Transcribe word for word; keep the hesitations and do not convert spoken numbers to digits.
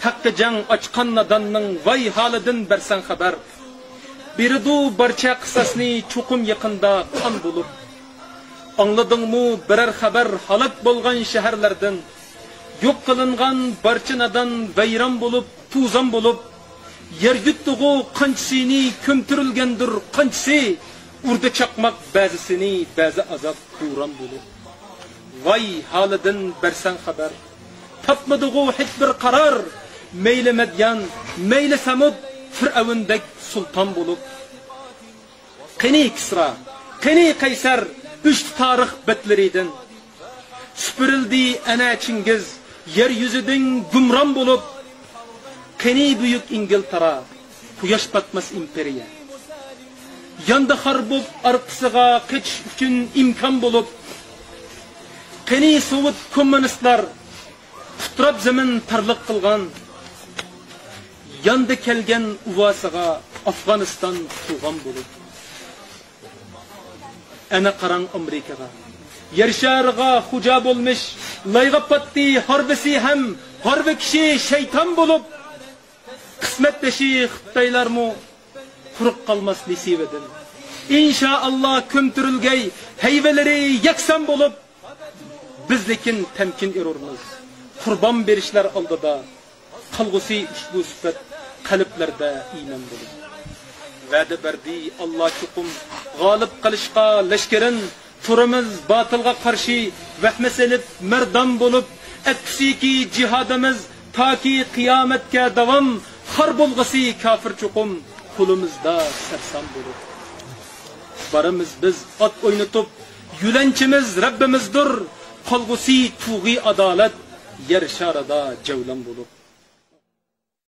ھەققە جەڭ ئاچقان ناداننىڭ ۋاي ھالىدىن بەرسەڭ خەۋەر. بېرىدۇ بارچە قىساسنى چوقۇم يېقىندا قان بولۇپ. ئاڭلىدىڭمۇ بىرەر خەۋەر ھالاك بولغان شەھەرلەردىن؟ يوق قىلىنغان بارچە نادان ۋەيران بولۇپ، توزان بولۇپ. يەر يۇتتىغۇ قانچىسىنى، كۆمتۈرۈلگەندۇر قانچىسى. ئۇردى چاقماق بەزىسىنى، بەزى ئازاب بوران بولۇپ. ۋاي ھالىدىن بەرسەڭ خەۋەر. تاپمىدىغۇ ھېچبىر قارار. مەيلى مەديان، مەيلى سەمۇد، پىرئەۋندەك سۇلتان بولۇپ. قېنى كىسرا، قېنى قەيسەر، ئۆچتى تارىخ بەتلىرىدىن. سۈپۈرۈلدى ئەنە چىڭگىز، يەر يۈزىدىن گۇمران بولۇپ. قېنى بۈيۈك ئىنگلتەرا، قۇياش پاتماس ئىمپېرىيە. ياندى خار بوپ ئارقىسىغا قېچىش ئۈچۈن ئىمكان بولۇپ. قېنى سوۋېت كوممۇنىستلار، پۇتراپ زېمىن تارلىق قىلغان، ياندى كەلگەن ئۇۋاسىغا ئافغانىستان تۇغان بولۇپ. ئەنە قاراڭ ئامېرىكىغا، يەر شارىغا خوجا بولمىش، لايغا پاتتى ھارۋىسى ھەم ھارۋا كىشى شەيتان بولۇپ. قىسمەتدىشى خىتايلارمۇ قۇرۇق قالماس نېسىۋىدىن. ئىنشائاللا كۆمتۈرۈلگەي ھەيۋىلىرى يەكسان بولۇپ. بىز لېكىن تەمكىن ئېرۇرمىز، قۇربان بېرىشلەر ئالدىدا. قالغۇسى ئۇشبۇ سۈپەت قەلبلەردە ئىمان بولۇپ. ۋەدە بەردى ئاللا چوقۇم غالىب قىلىشقا لەشكىرىن. تۇرىمىز باتىلغا قارشى ۋەھمە سېلىپ مەردان بولۇپ. ئەتكۈسىكى جىھادىمىز تاكى قىيامەتكە داۋام. خار بولغۇسى كاپىر چوقۇم قولىمىزدا سەرسان بولۇپ. بارىمىز بىز ئات ئوينىتىپ، يۆلەنچىمىز رەببىمىزدۇر. قالغۇسى تۇغى ئادالەت، يەر شارىدا جەۋلان بولۇپ.